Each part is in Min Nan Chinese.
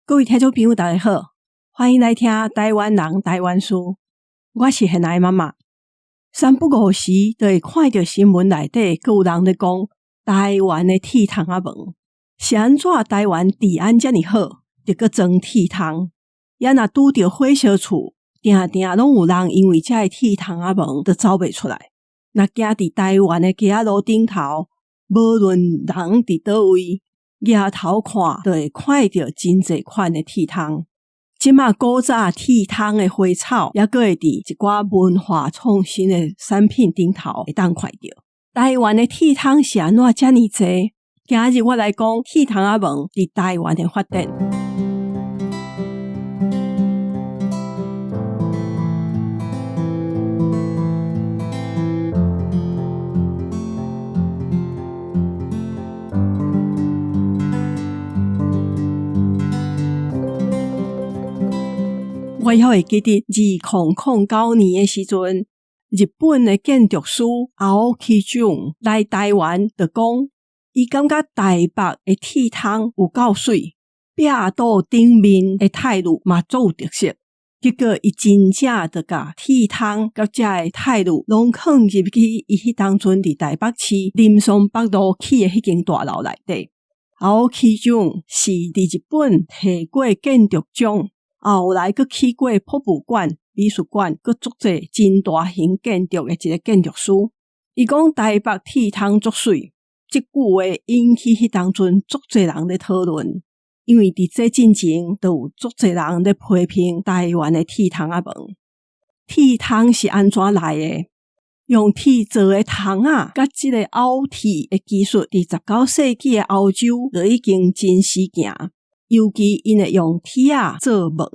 各位聽眾朋友，大家好，歡迎來聽台灣人台灣事。我是現在媽媽。三不五時就會看著新聞內底，閣有人咧講台灣的鐵窗仔門是按怎？台灣治安遮爾好，就閣裝鐵窗。也若拄著火燒厝，定定攏有人因為這个鐵窗仔門就走袂出來。若行佇台灣的街仔路頂頭，無論人佇佗位，舉頭看，就會看著真濟款的鐵窗。這馬古早鐵窗的花草，猶閣會佇一寡文化創新的產品頂頭會當看著。台灣的鐵窗是按怎遮爾濟？今日我來講鐵窗仔門佇台灣的發展。我猶會記得2009年的時陣，日本的建築師青木淳來台灣，就講伊感覺台北的鐵窗有夠媠，壁堵頂面的泰魯嘛足有特色。結果伊真正就共鐵窗佮遮个泰魯攏囥入去伊彼當陣佇台北市林森北路起的彼間大樓內底。青木淳是佇日本提過建築獎，後來閣起過博物館、美術館，閣足濟真大型建築的一个建築師。伊講台北鐵窗足媠，這句話引起彼當陣足濟人咧討論。因為佇這進前，就有足濟人咧批評台灣的鐵窗仔門。鐵窗是按怎來的？用鐵做的窗仔，佮這个拗鐵的技術，佇19世紀的歐洲就已經真時行。尤其𪜶會用鐵仔做門。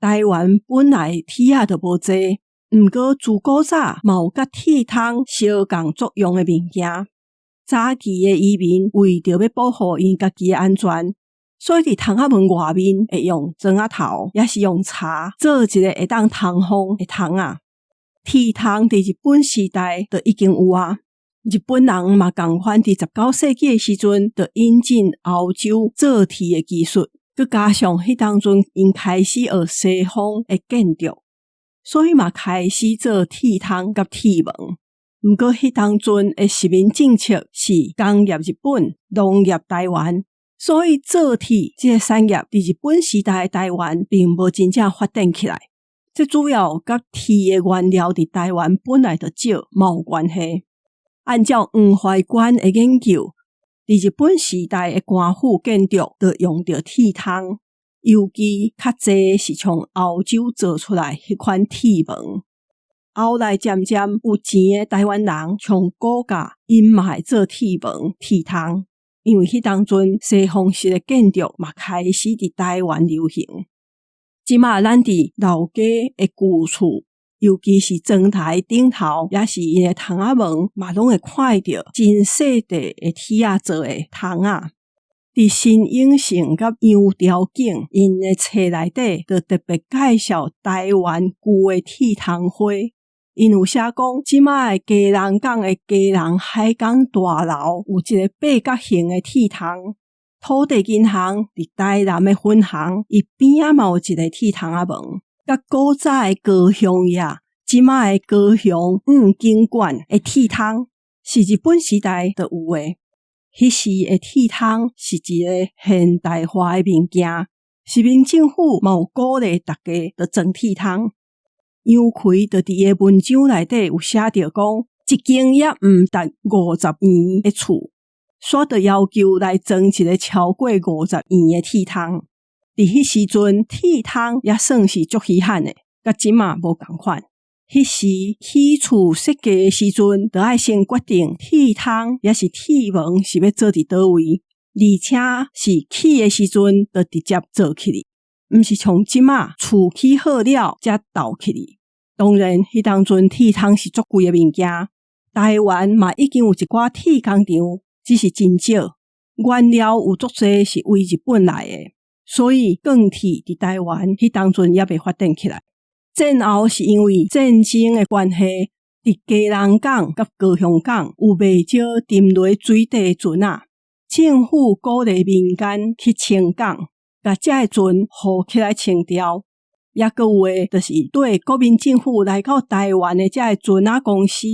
台灣本來鐵仔就無濟，毋過自古早嘛有佮鐵窗相仝作用的物件。早期的移民為著欲保護𪜶家己的安全，所以佇窗仔門外面會用磚仔頭，抑是用柴做一个會當通風的窗仔。鐵窗佇日本時代就已經有啊。日本人嘛仝款佇19世紀的時陣就引進歐洲做鐵的技術，閣加上彼當陣𪜶開始學西方的建築，所以嘛開始做鐵窗佮鐵門。毋過彼當陣的殖民政策是工業日本，農業台灣。所以做鐵這个產業佇日本時代的台灣並無真正發展起來。這主要佮鐵的原料佇台灣本來就少嘛有關係。按照黃懷觀的研究，佇日本時代的官府建築就用著鐵窗，尤其較濟是從歐洲做出來彼款鐵門。後來漸漸有錢的台灣人從古價，𪜶嘛會做鐵門、鐵窗。因為彼當陣西方式的建築嘛開始佇台灣流行。這馬咱佇老街的舊厝，尤其是妝台頂頭，抑是𪜶的窗仔門，嘛攏會看著真細塊的鐵仔做的窗仔。佇新永成佮楊調景𪜶的冊內底，就特別介紹台灣舊的鐵窗花。𪜶有寫講，這馬的基隆港的基隆海港大樓有一個八角形的鐵窗，土地銀行佇台南的分行，伊邊仔嘛有一個鐵窗仔門。佮古早的高雄驛，這馬的高雄五金館的鐵窗，是日本時代就有的。彼時的鐵窗是一个現代化的物件，殖民政府嘛有鼓勵大家著裝鐵窗。楊奎就佇伊的文章內底有寫著講，一間猶毋達50元的厝，煞著要求來裝一个超過50元的鐵窗。佇彼時陣，鐵窗也算是足稀罕的，佮這馬無仝款。彼時起厝設計的時陣，就愛先決定鐵窗抑是鐵門是欲做佇佗位，而且是起的時陣就直接做起去，毋是像這馬厝起好了才鬥起去。當然，彼當陣鐵窗是足貴的物件，台灣嘛已經有一寡鐵工廠，只是真少。原料有足濟是為日本來的，所以鋼鐵佇台灣彼當陣猶未發展起來。戰後是因為戰爭的關係，佇基隆港佮高雄港有袂少沉落水底的船仔，政府鼓勵民間去清港。共這个船糊起來清掉。抑閣有的，就是對國民政府來到台灣的這个船仔公司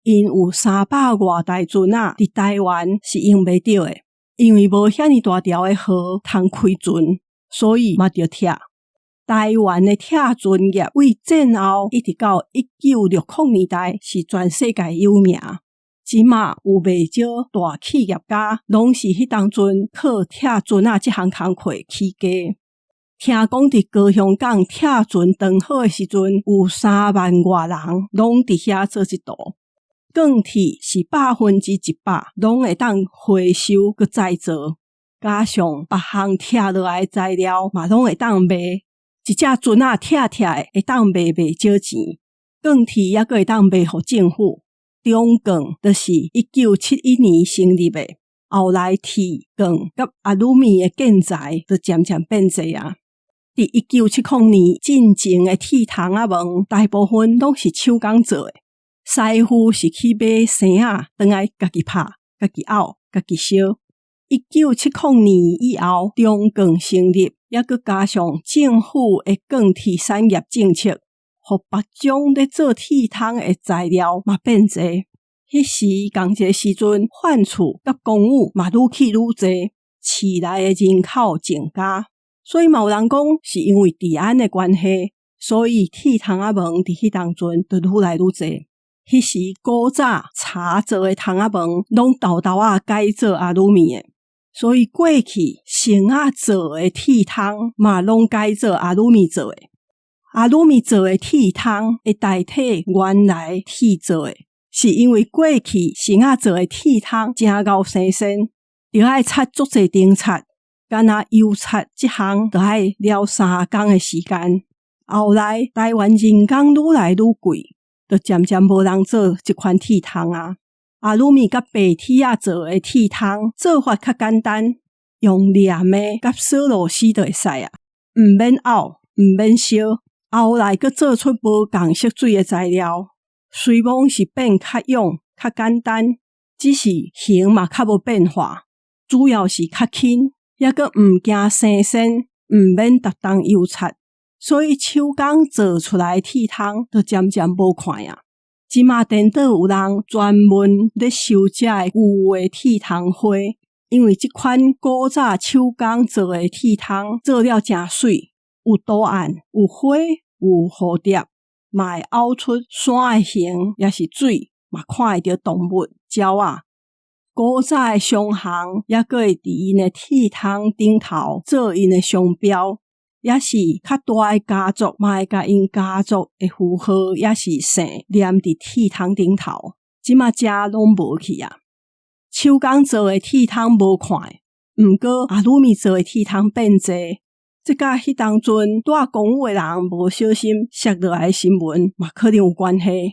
，𪜶有三百外台船仔佇台灣是用袂著的，因為無遐爾大條的河通開船，所以嘛著拆。台灣的拆船業對戰後一直到1960年代是全世界有名。這馬有袂少大企業家，攏是彼當陣靠拆船仔這項工課起家。聽講佇高雄港拆船斷好的時陣，有3萬外人攏佇遐做這道。鋼鐵是100%攏會當回收閣再造，加上別項拆落來的材料嘛攏會當賣。一隻船仔拆拆的會當賣袂少錢，鋼鐵抑閣會當賣予政府。中鋼就是1971年成立的，後來鐵、鋼佮阿魯米的建材就漸漸變濟啊。佇1970年進前的鐵窗仔門，大部分攏是手工做的，師傅是去買生仔，轉來家己拍、家己拗、家己燒。1970年以後，中鋼成立，抑閣加上政府的鋼鐵產業政策，予別種咧做鐵窗的材料嘛變濟。彼時仝一个時陣，販厝佮公寓嘛愈起愈濟，市內的人口增加，所以嘛有人講是因為治安的關係，所以鐵窗仔門佇彼當陣就愈來愈濟。彼時古早柴做的窗仔門，攏沓沓仔改做阿魯米的，所以過去錫仔做的鐵窗嘛攏改做阿魯米做的。阿魯米做的鐵窗會代替原來鐵做的，是因為過去錫仔做的鐵窗誠𠢕生鉎，著愛擦足濟層漆，敢若油漆這項著愛了3工的時間。後來台灣人工愈來愈貴，就漸漸無人做這款鐵窗啊。阿魯米佮白鐵仔做的鐵窗做法較簡單，用黏的佮鎖螺絲就會使啊，毋免拗，毋免燒。後來閣做出無仝色水的材料，雖罔是變較勇、較簡單，只是形嘛較無變化，主要是較輕，抑閣毋驚生鉎，毋免逐冬油漆，所以手工做出來的鐵窗就漸漸無看啊。這馬顛倒有人專門咧收這个舊的鐵窗花，因為這款古早手工做的鐵窗做了誠媠，有圖案、有花、有蝴蝶，嘛會拗出山的形，抑是水，嘛看會著動物、鳥仔。古早的商行抑閣會佇𪜶的鐵窗頂頭做𪜶的商標，抑是較大的家族嘛會共𪜶家族的符號，抑是姓黏佇鐵窗頂頭。這馬遮攏無去啊！手工做的鐵窗無看，毋過阿魯米做的鐵窗變濟。這佮彼當陣住公寓的人無小心摔落來的新聞嘛可能有關係。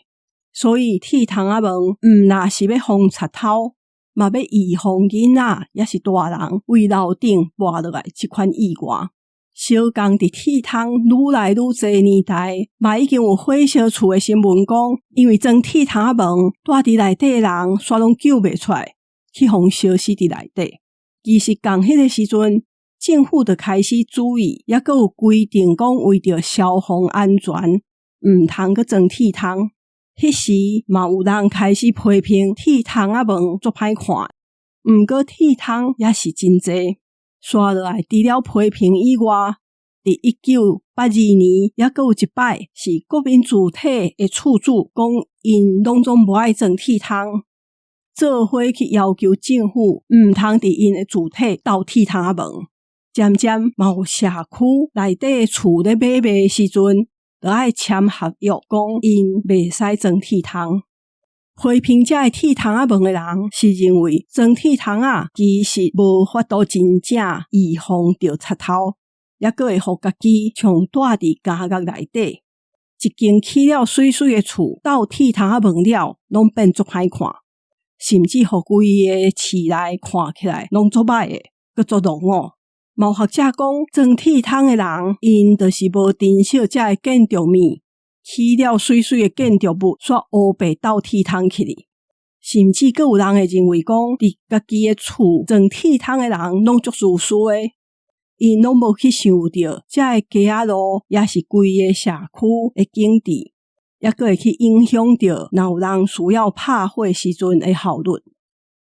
所以鐵窗仔門毋若是欲防賊偷，嘛欲預防囡仔，抑是大人對樓頂跋落來這款意外。小工佇鐵窗愈來愈濟年代，嘛已經有火燒厝的新聞講，因為裝鐵窗仔門，住佇內底的人煞攏救袂出來，去予燒死佇內底。其實仝彼个時陣，政府就開始注意，抑閣有規定講，為著消防安全，毋通閣裝鐵窗。彼時嘛有人開始批評鐵窗仔門足歹看，毋過鐵窗也是真濟。煞落來，除了批評以外，佇1982年，抑閣有一擺是國民住宅的厝主講，𪜶攏總無愛裝鐵窗，做伙去要求政府毋通佇𪜶的住宅鬥鐵窗仔門。漸漸嘛有社區內底厝咧買賣的時陣，著愛簽合約，講𪜶袂使裝鐵窗。批評這个鐵窗仔門的人是認為裝鐵窗仔其實無法度真正預防著賊偷，抑閣會予家己像住佇監獄內底。一間起了媠媠的厝，鬥鐵窗仔門了，攏變足歹看，甚至予規个市內看起來攏足歹的，閣足落伍。嘛有學者講，裝鐵窗的人，𪜶就是無珍惜這个建築物，起了媠媠的建築物，煞烏白鬥鐵窗去哩。甚至閣有人會認為講，佇家己的厝裝鐵窗的人，攏足自私的， 𪜶攏無去想著遮个街仔路，抑是規个社區的景致，抑閣會去影響著若有人需要拍火時陣的效率。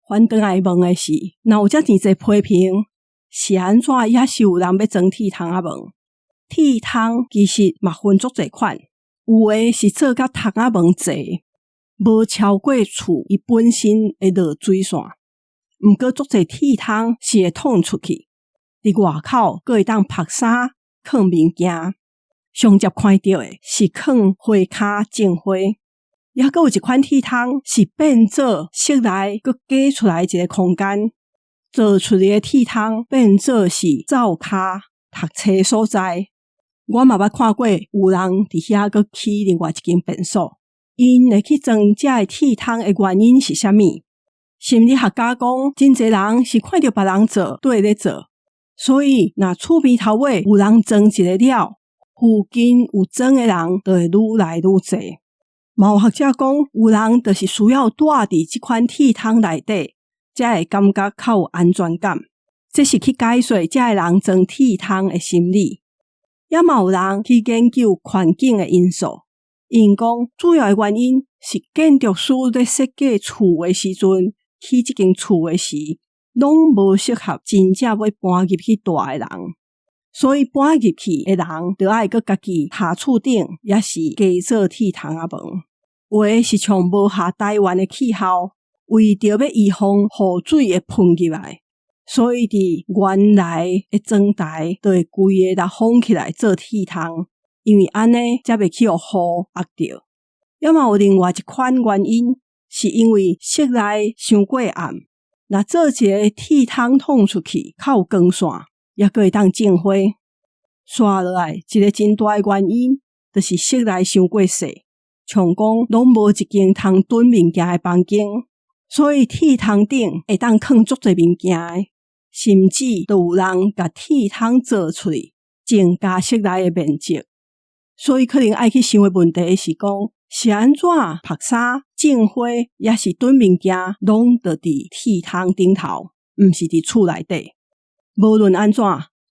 反轉來問的是，若有遮爾濟批評，是按怎猶是有人欲裝鐵窗仔門？鐵窗其實嘛分足濟款，有的是做甲窗仔門濟，無超過厝伊本身的落水線。毋過足濟鐵窗是會透出去，佇外口閣會當曝衫、囥物件。上捷看著的是囥花跤種花，猶閣有一款鐵窗是變做室內閣加出來一个空間，做出來的鐵窗變做是灶跤讀冊所在。我嘛捌看過有人佇遐閣起另外一間便所，𪜶會去裝這个鐵窗的原因是啥物？心理學家講，真濟人是看著別人做，綴咧做，所以若厝邊頭尾有人裝一个了，附近有裝的人就會愈來愈濟。嘛有學者講，有人就是需要蹛佇這款鐵窗內底，才會感覺較有安全感。這是去解說這个人裝鐵窗的心理。也嘛有人去研究環境的因素，𪜶講主要的原因是建築師咧設計厝的時陣，起這間厝的時，攏無適合真正欲搬入去蹛的人，所以搬入去的人就愛閣家己下厝頂，抑是加做鐵窗仔門。有的是像無合台灣的氣候，為著欲預防雨水會噴入來，所以佇原來的妝台就會規个來封起來做鐵窗，因為按呢才袂去予雨壓著。猶嘛有另外一款原因，是因為室內傷過暗，若做一个鐵窗透出去，較有光線，猶閣會當種花。紲落來一个真大的原因，就是室內傷過細，像講攏無一間通囤物件的房間，所以鐵窗頂會當囥足濟物件的，甚至都有人共鐵窗做出去，增加室內的面積。所以可能愛去想的問題是講，是按怎曝衫、種花，抑是囤物件，攏著佇鐵窗頂頭，毋是佇厝內底。無論按怎，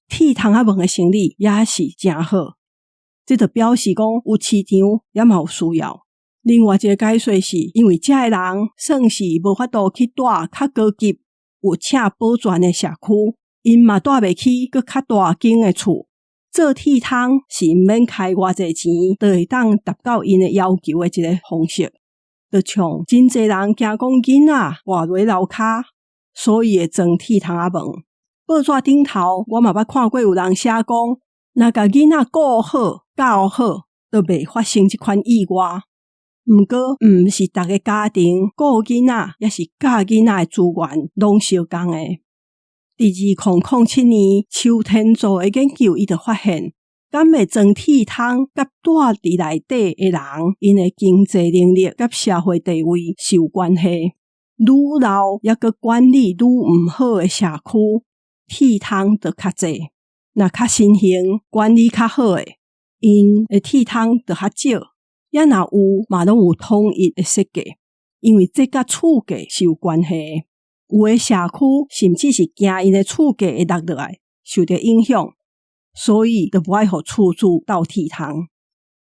鐵窗仔門的生理也是誠好。這就表示講有市場，也嘛有需要。另外一个解說是，因為這个人算是無法度去蹛較高級、有請保全的社區，𪜶嘛蹛袂起閣較大間的厝。做鐵窗是毋免開偌濟錢，就會當達到𪜶的要求的一个方式。就像真濟人驚講囡仔跋落樓跤，所以會裝鐵窗仔門。報紙頂頭，我嘛捌看過有人寫講，若共囡仔顧好、教好，就袂發生這款意外。毋過，毋是逐个家庭顧囡仔，抑是教囡仔的資源攏相仝的。佇2007年，秋天做的研究，伊就發現，敢會裝鐵窗佮蹛佇內底的人，𪜶的經濟能力佮社會地位是有關係。愈老抑閣管理愈毋好的社區，鐵窗就較濟；若較新興、管理較好的，𪜶的鐵窗就較少。抑若有，嘛攏有統一的設計，因為這佮厝價是有關係的。有的社區甚至是驚𪜶的厝價會落落來，受著影響，所以就無愛予厝主鬥鐵窗。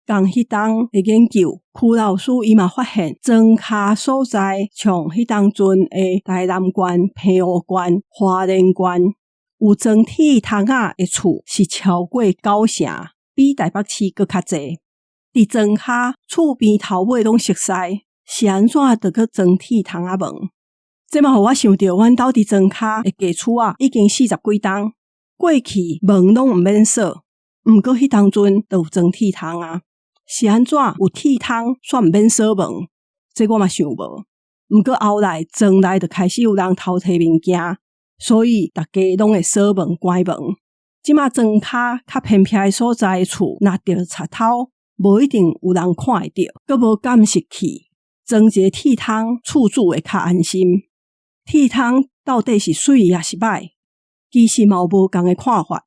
仝彼當的研究，邱老師伊嘛發現，莊跤所在，像彼當陣的台南縣、澎湖縣、花蓮縣，有裝鐵窗仔的厝是超過九成，比台北市閣較濟。佇莊跤厝邊頭尾攏熟似，是按怎就閣裝鐵窗仔門？這嘛予我想著，阮兜佇莊跤的家厝仔，已經四十幾冬，過去門攏毋免鎖，毋過彼當陣就有裝鐵窗啊。是按怎有鐵窗，煞毋免鎖門？這我嘛想無。毋過後來莊內就開始有人偷提物件，所以逐家攏會鎖門關門。這馬莊跤較偏僻的所在的厝，若著賊偷，無一定有人看會著，閣無監視器，裝一个鐵窗，厝主會較安心。鐵窗到底是媠抑是歹？其實嘛有無仝的看法。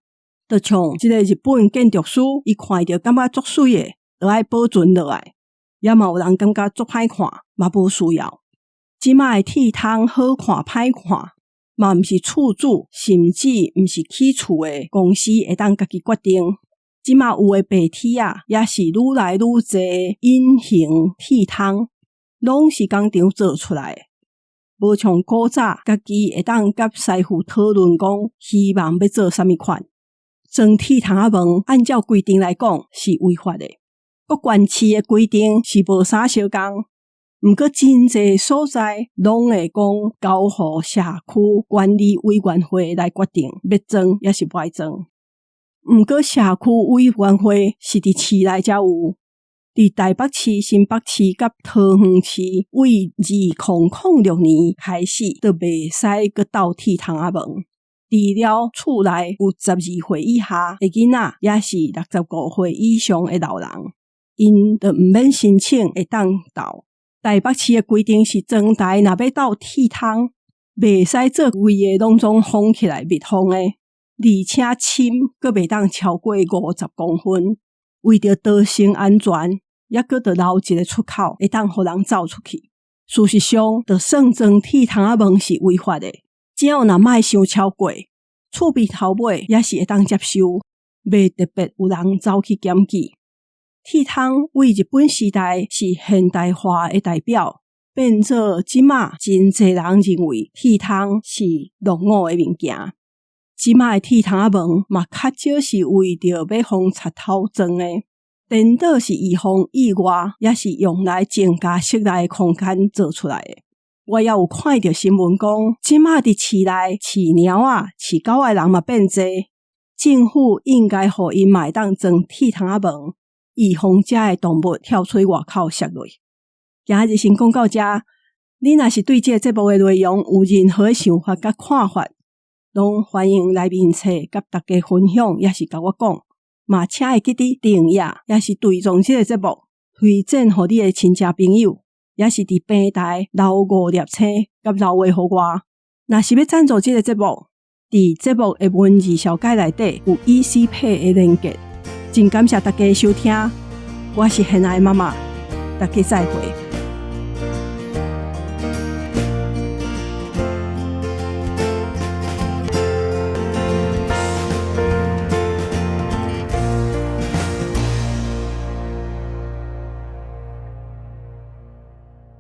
就像這个日本建築師，伊看著感覺足媠的，就愛保存落來；也嘛有人感覺足歹看，嘛無需要。這馬的鐵窗好看歹看，嘛毋是厝主，甚至毋是起厝的公司會當家己決定。這馬有的白鐵仔，也是愈來愈濟隱形鐵窗，攏是工廠做出來的。無像古早，家己會當佮師傅討論講，希望欲做啥物款。裝鐵窗仔門，按照規定來講是違法的。各縣市的規定是無啥相仝，毋過真濟所在攏會講交予社區管理委員會來決定欲裝抑是無愛裝。毋過社區委員會是佇市內才有，佇台北市、新北市佮桃園市，對2006年開始就袂使閣鬥鐵窗仔門。除了厝內有12歲以下的囡仔，抑是65歲以上的老人，𪜶就毋免申請會當鬥。台北市的規定是，妝台若欲鬥鐵窗，袂使做規个攏總封起來密封的，而且深閣袂當超過50公分。為著逃生安全，抑閣著留一個出口，會當予人走出去。事實上，就算裝鐵窗仔門是違法的，只要若莫傷超過，厝邊頭尾也是會當接受，袂特別有人走去檢舉。鐵窗對日本時代是現代化的代表，變做這馬真濟人認為鐵窗是落伍的物件。這馬的鐵窗仔門嘛，較少是為著欲予賊偷裝的，顛倒是預防意外，抑是用來增加室內空間做出來的。我也有看著新聞講，這馬佇市內飼貓仔、飼狗的人嘛變濟，政府應該予𪜶嘛會當裝鐵窗仔門，預防遮的動物跳出外口爍落。今日先講到遮，你若是對這个節目的內容有任何想法佮看法，攏歡迎來面冊佮大家分享，抑是共我講。嘛，請會記得訂閱，抑是追蹤這个節目，推薦予你的親戚朋友，抑是佇平台留五粒星佮留話予我。若是欲贊助這个節目，佇節目的文字紹介內底有 ECPay 的連結。真感謝大家收聽，我是現愛媽媽，大家再會。